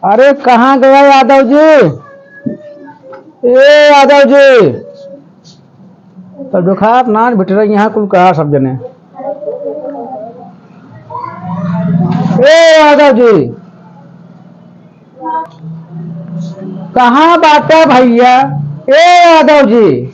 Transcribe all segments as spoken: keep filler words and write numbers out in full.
अरे, कहाँ गया यादव जी? ए यादव जी, तो देखा, आप नान भिटरे यहाँ कुल कहा सब जने। ए यादव जी, कहाँ बाटे भैया? ए यादव जी।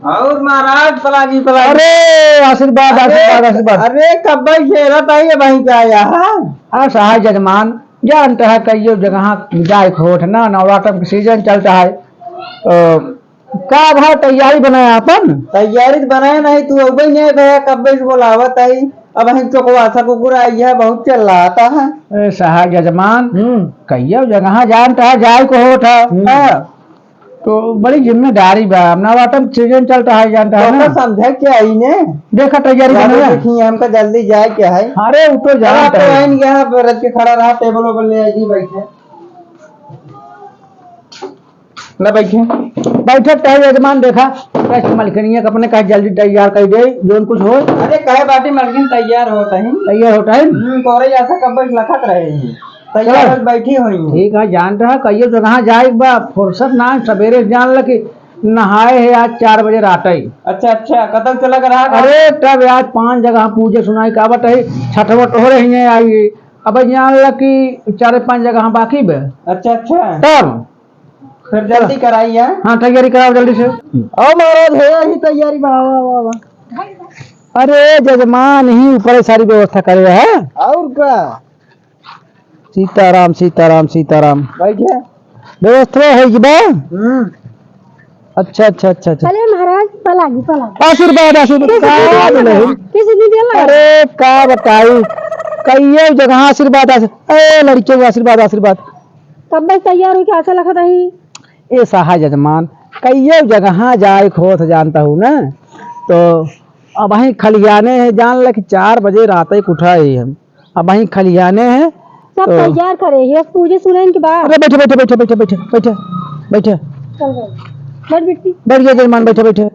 और महाराज, पलागी, पलागी। अरे, आशीर्वाद, अरे, आशीर्वाद, आशीर्वाद। अरे, कब्बे घेरत आई है भाई का यहाँ? हाँ, सहाय जजमान, जानत है, कइयो जगह जाए के होत ना, नवरात्र के सीजन चलत है। अ, का भा तैयारी बनाया अपन? तैयारी तो बनाया नहीं, तू अबे नहीं भैया, कब्बे से बोलावत आई। अब हम चोकवा सा कुकुर आई है, बहुत चिल्लाता है। ए, सहाय जजमान, हम्म। कइयो जगह जानत है, जाए के होत है। हम्म। हाँ। तो बड़ी जिम्मेदारी बा, अब नवरात्र सीजन चलत है, जानत है तो ना? समझे क्या ही ने? देखा तैयारी ज्यादा बनाया। देखी, हमका जल्दी जाए के है। अरे, वो तो चला, जानत तो है। आइन यहाँ पर रख के खड़ा रहा, टेबल वेबल ले आई, बैठे। ना बैठे। बैठे तो है यजमान, देखा, कहे मलकिनिया के अपने कहे जल्दी तैयार कर दे, जोन कुछ हो। अरे, कहे बाटी मलकिन तैयार होत है। तैयार होत है? हम्म, तोरे जैसा कब बैठ लखत रहे हैं। तैयार चलो। होत बैठी हुई हैं। ठीक है, जानत है, कहियो जगह जाए बा, फुर्सत ना है, सवेरे जान ल कि नहाए है आज चार बजे रात आई। अच्छा, अच्छा, कतल चला कर रहा था? अरे, तब आज पांच जगह पूजे सुनाई का बताई, छठवट हो रही है आई, अब जान ल कि चार पांच जगह बाकी बे। अच्छा, अच्छा। तब फिर जल्दी कराई है। हाँ, तैयारी कराओ जल्दी से। आओ महाराज, है ही तैयारी बा, आवा, आवा, आवा। अरे जजमान ही ऊपर सारी व्यवस्था करे है। और का? सीताराम, सीताराम, सीताराम। बैठे। व्यवस्था है कि बा? हम्म। अच्छा, अच्छा, अच्छा, अच्छा। चले महाराज, पलागी, पलागी। आशीर्वाद, आशीर्वाद। किसी का दिन बोले? किसी दिन दिया लगा। अरे का बताई, कइयो जगह आशीर्वाद, आशीर्वाद। ए लड़कियों का आशीर्वाद, आशीर्वाद। तब बस तैयार होके अच्छा लगत रही। ए सहाय जजमान, कइयो जगह जाए के होत जानत हूँ ना, तो अबहीं खलियाने है, जान ले कि चार बजे रात के उठा ही हम, अबहीं खलियाने है। सब तो तैयार करे, ये पूजे सुने के बाद। अरे बैठे, बैठे, बैठे। चल गए। बैठ बिट्टी। बैठ गया जजमान, बैठे, बैठे।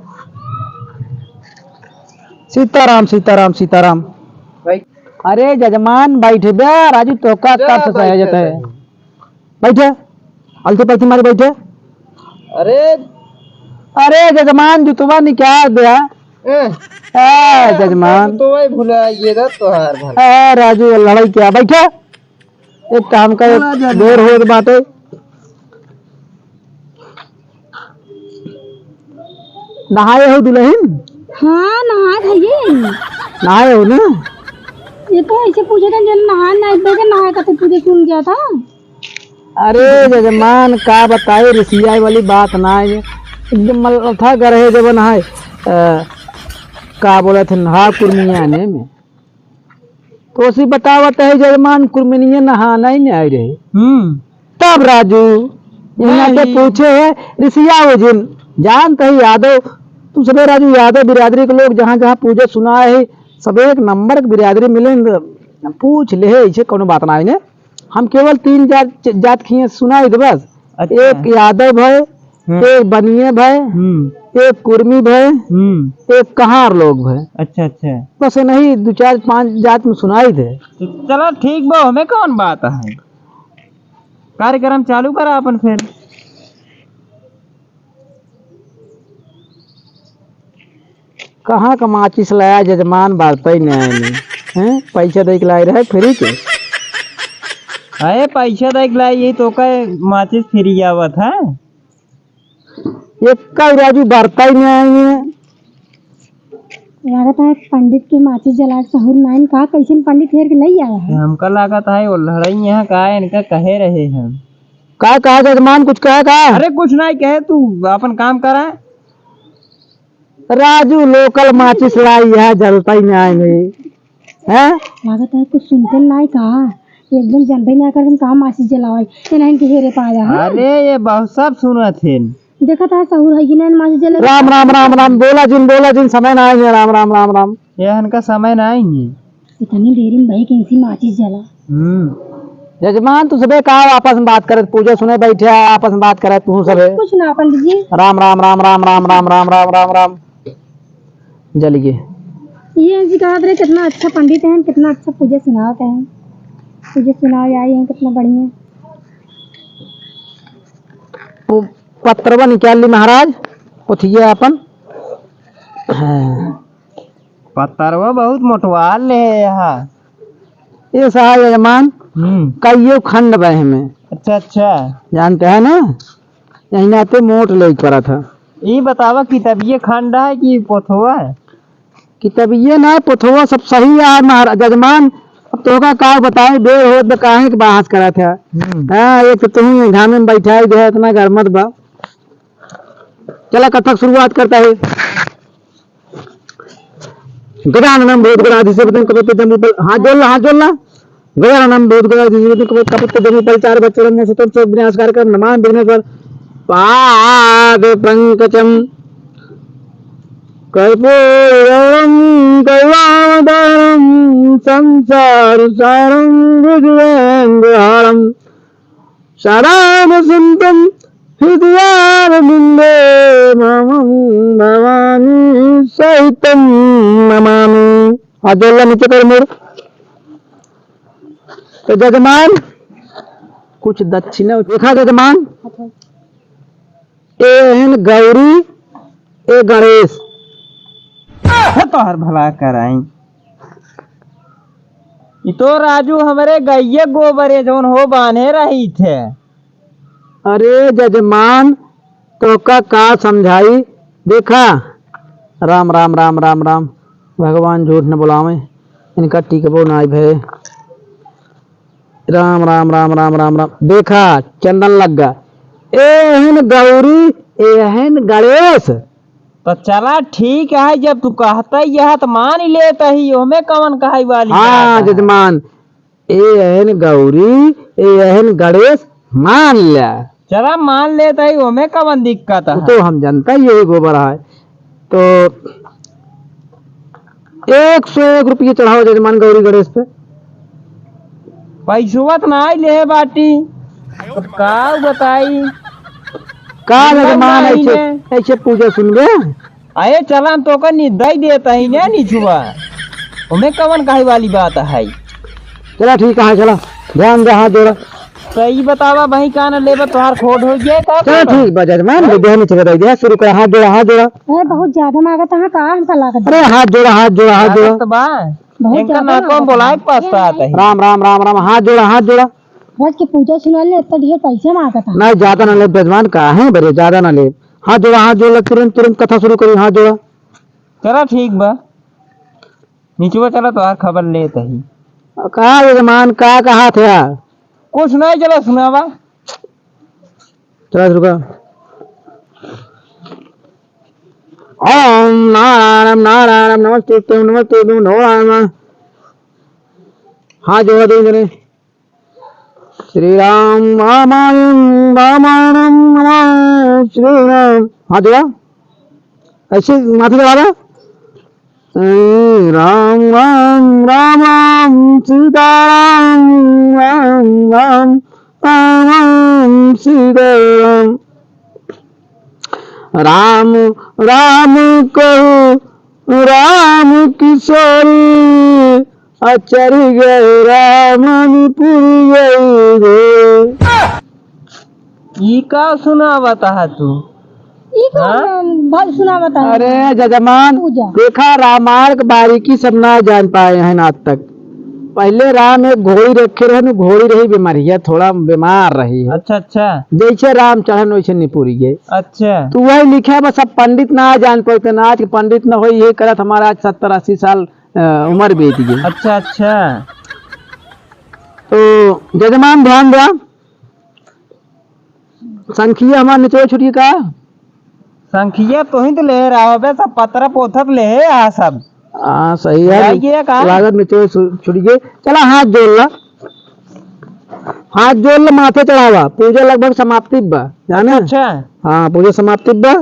सीताराम, सीताराम, सीताराम। भाई। अरे जजमान, बैठ बे, राजू, तोका जा, कब से बैठ, सहजत है? बैठ। बैठे, अलती पलती मारी बैठे। अरे। अरे जजमान, जुतवा निकाल दे। ए। ए, जजमान। तो वही भुला ये दा तोहार भला। ए, राजू, लड़ाई क्या? बैठे। एक काम कर, बोला जजमान। देर होत बाटे। नहाए हो दुलहिन? हाँ, नहाए भइये। नहाए हो ना? ये तो ऐसे पूछे थे, जन नहाए ना, एक बजे नहाए का तो पूछे सुन गया था। अरे जजमान, का बताई, रिसियाए वाली बात ना है। एकदम मलथा गरहे जवन है, अ, का बोलत हन, हा, कुर्मियाने में। तो उसी बतावत है जजमान, कुर्मिनिया नहाना ही नहीं आए रहे। हम्म। तब राजू, यहाँ के नहीं। पूछे है, रिसियाओ जिन, जानत है यादव, तू सबे राजू यादव बिरादरी के लोग जहाँ जहाँ पूजे सुनाए है, सबे एक नंबर के बिरादरी मिले, पूछ ले है, ऐसे कौनो बात ना है ने। हम केवल तीन जात, जात खिए सुनाई दे बस। अच्छा। एक यादव भय, हम्म। एक बनिए भय, हम्म। एक कुर्मी भय, हम्म। एक कहार लोग भय। अच्छा, अच्छा। बस नहीं, दो चार पांच जात में सुनाई दे। तो चला ठीक बा, हमें कौन बात है, कार्यक्रम चालू करा अपन फिर। कहाँ का माचिस लाया जजमान, बारतई नहीं आए नहीं। हैं? पैसा दे के लाए रहे फ्री के। अरे पैसा दे के लाए, यही तो का माचिस फ्री आवत है। एक का राजू बारतई नहीं आए हैं। लागत है पंडित के माचिस जला के सहूर नाइन का, कैसे पंडित हेर के लई आया है। हमका लागत है वो लड़ाई यहाँ का है, इनका कहे रहे हैं। का कहा जजमान, कुछ कहा का? अरे कुछ नहीं कहे, तू अपन काम करा। राजू लोकल माचिस लाई है, जलता ही नहीं आए नहीं। हैं? लागत है कुछ सुनते नहीं कहा, एकदम जनबे नहीं कर, हम कहाँ माचिस जलावाई, ये नहीं कि हेरे पाया है। अरे ये बहुत सब सुनत हैं। देखा था सहूर है कि नहीं माचिस जला। राम, राम, राम, राम, बोला जिन, बोला जिन, समय ना आए, राम, राम, राम, राम। ये इनका समय ना आए। इतनी देरी में भाई किनसी माचिस जला। हम्म। जजमान, तू सबे का आपस में बात करे, पूजा सुने बैठे, आपस में बात करे तू सबे। कुछ ना पंडित जी। राम, राम, राम, राम। जल गए। ये जी कहत रहे, कितना अच्छा पंडित है, कितना अच्छा पूजा सुनावत है, पूजा सुनावे आई है, कितना बढ़िया। वो पत्रवा निकाल ली महाराज, पोथिया अपन। हाँ। पत्रवा बहुत मोटवा ले है यहाँ। ये सहा जजमान, हम्म। कइयो खंड बा एहमें। अच्छा, अच्छा। जानते हैं ना, यही नाते मोट लेके पड़ा था। ई बतावा, किताबिये खंड है कि पोथवा है? किताबिये ना, पोथवा सब सही है महाराज जजमान। अब तोहका का बताए, बेर होत बा, काहे के बहस करत है? हम्म। हाँ, एक तो तुही घामे में बैठाई दे, इतना गरमत बा। चला, कथा के शुरुआत करता है। गजाननं भूतगणाधीशं कपित्थजम्बूफल, हाथ जोड़ ला, हाथ जोड़ ला। गजाननं भूतगणाधीशं कपित्थजम्बूफल, चार वक्त्रं शतं सुविघ्ननाशकारकं नमामि विघ्नेश्वर पाद पंकजम। कर्पूरगौरं करुणावतारं संसारसारं भुजगेन्द्रहारं सदा वसन्तं हृदयारविन्दे मम भवानी सहितं नमामि। हाथ जोड़ ला, नीचे कर मुड़। तो जजमान, कुछ दक्षिणा देखा जजमान। ए एहन गौरी, ए गणेश। तोहर भला कराई। ई तो राजू हमरे गइये गोबरे जौन हो बान्हे रही थे। अरे जजमान, तोहका का समझाई? देखा, राम, राम, राम, राम, राम। भगवान झूठ न बोलावे, इनका टिकबो नाई भए। राम, राम, राम, राम, राम, राम। देखा, चंदन लग गा। ए एहन गौरी, ए एहन गणेश। तो चला ठीक है, जब तू कहता ही है तो मान ही लेता ही, ओमे कवन कहै वाली हाँ, बात है? जजमान, ए एहन गौरी, ए एहन गणेश, मान ल्या। चला मान लेता ही, ओमे कवन दिक्कत वो है? तो हम जनता ही यही गोबर है। तो एक सौ एक रुपये चढ़ाओ जजमान गौरी गणेश पे। पैसवा त नाई लेहे बाटी, अब का बताई? का हिम्मत जजमान नाई ऐसे, ने। ऐसे पूजा सुनबे? अरे चला, हम तोका नि-, दई देत ही ने निचुआ। ओमे कवन कहै वाली बात है? चला ठीक है, चला। ध्यान दे, हाथ जोड़ा। तो ई बतावा भाई, का न लेबा, तोहार खोट हो गया का? चला ठीक बा जजमान, दे दे, नीचे दे दे, शुरू कर, हाथ जोड़ा, हाथ जोड़ा। अरे बहुत ज्यादा मांगत है, का हमका लागत? अरे हाथ जोड़ा, हाथ जोड़ा, हाथ जोड़ा। लागत बा। बहुत इनका ज्यादा ना लागत कौन है। बोलाए के पास तो आता है। राम, राम, राम, राम, हाथ जोड़ा, हाथ जोड़ा। रोज की पूजा सुना ले, इतना ढेर पैसे मांगत है। नहीं, ज्यादा ना ले जजमान, का है बरे, ज्यादा ना ले। हाथ जोड़ा, हाथ जोड़ा, तुरंत, तुरंत कथा शुरू करी, हाथ जोड़ा। चला ठीक बा, निचवा चला, तोहार खबर लेत ही। का जजमान, का कहा थे? कुछ नहीं, चला सुनावा। चला रुका। ओम नारायणम नारायणम नमस्तुभ्यं नमस्तुभ्यं नमो नारायण। हाथ जोड़ा दो जने। श्री राम रामायण रामायणम नमः श्री राम। हाथ जोड़ा। ऐसे माथे चढ़ा दो। राम राम राम राम सीताराम, राम राम राम राम सीताराम। राम राम कहु राम किशोरी, आ चढ़ि गए रामन पुरि गई रे। ई का सुनावत हा तू? ई का हाँ? भल सुनावत हा? अरे जजमान, पूजा। देखा, रामायण के बारीकी सब ना जान पाए हैं आज तक। पहले राम एक घोड़ी रखे रहे, घोड़ी रही बीमारिया, थोड़ा बीमार रही है। अच्छा, अच्छा। जैसे राम चढ़न वैसे निपुरी गए। अच्छा। तू वही लिखे बस, अब पंडित ना जान पाते ना, आज के पंडित ना हो, ये करत हमारा आज सत्तर अस्सी साल, अ, उम्र बीत गई। अच्छा, अच्छा। तो जजमान ध्यान द्या, संखिया हमार निचोड़ छुटी का? संखिया तो ही तो ले रहा हो बे, सब पतरा पोथत ले है यहाँ सब। हाँ, सही है। भाई, ये का? लागत निचोड़ छु-, छुटी के। चला, हाथ जोड़ ला, हाथ जोड़ ला, माथे चढ़ावा। पूजा लगभग समाप्ति बा, जाने? अच्छा। हाँ, पूजा समाप्ति बा।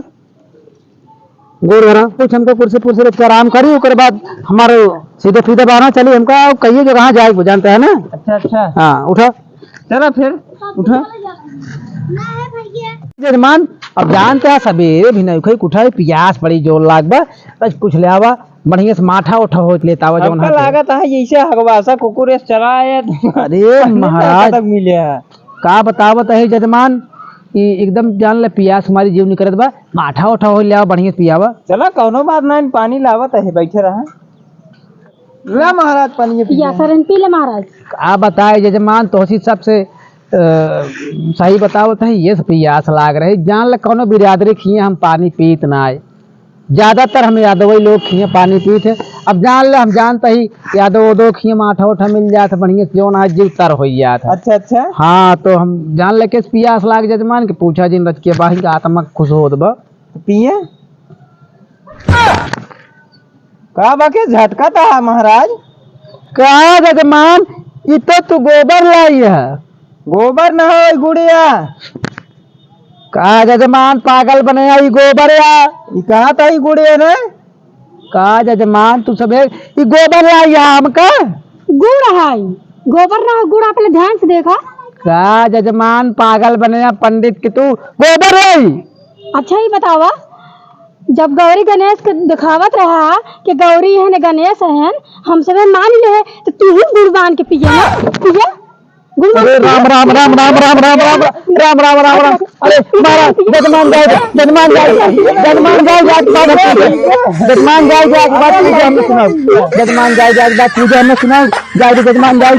गोड़ धरा, कुछ हमको कुर्सी पुर्सी रख के आराम करी, ओकर बाद हमारे सीधे फीधे बहाना चली, हमका कहिए जो कहाँ जाए, वो जानते हैं ना? अच्छा, अच्छा। हाँ, उठा। चला फिर, उठा। जजमान, अब जानते हैं, सबेरे भी नहीं खाई, उठा, पियास बड़ी जोर लाग बा, बस कुछ ले आवा, बढ़िया से माठा उठा होत लेत आवा, जौन हमका है। लागत है जैसे हगवासा कुकुर से चला आया तो अरे पानी महाराज, तक मिले है। का बतावत है जजमान, ई एकदम जान ले पियास हमारी जीव निकलत बा, माठा उठा हो ले आवा, बढ़िया से पियावा। चला कौनो बात ना, पानी लावत है, बैठे रहा। ला महाराज पानी पिया। या सरन पी ले महाराज। का बताए जजमान, तोहसी सबसे अ, सही बतावत है, ये से पियास लाग रही। जान ले कौनो बिरादरी खिए हम पानी पीत ना आए। ज्यादातर हम यादवई लोग खिए पानी पीत है। अब जान ले हम जानत ही यादव उदव खिए माठा उठा मिल जात है बढ़िया से, जौन आज जीव तर हो जात है। अच्छा, अच्छा। हाँ, तो हम जान ले के पियास लाग जजमान के पूछा जिन रच के बाही का आत्मा खुश होत बा। पिए। का बा के झटका ता है महाराज? का जजमान, ई तो तू गोबर लाई है। गोबर न हो, ई गुड़िया। का जजमान पागल बने, ई गोबर या? ई कहा ता ई गुड़िया ने? का जजमान तू सबे, ई गोबर लाई है हमका? गुड़ है, गोबर ना हो, गुड़ अपने ध्यान से देखा। का जजमान पागल बने या पंडित के तू, गोबर है। अच्छा ही बतावा, जब गौरी गणेश के दिखावत रहा कि गौरी है न गणेश है, हम सबे मान ले, तो तू ही गुड़ बांध के पिए ना, पिए। गुड़ बांध अरे के पिए। राम, राम, राम। अरे मारा, जजमान जाए, जजमान जाए, जजमान जाए, जजमान जाए, जजमान जाए, जजमान जाए, जजमान जाए, जजमान जाए, जजमान जाए, जजमान जाए,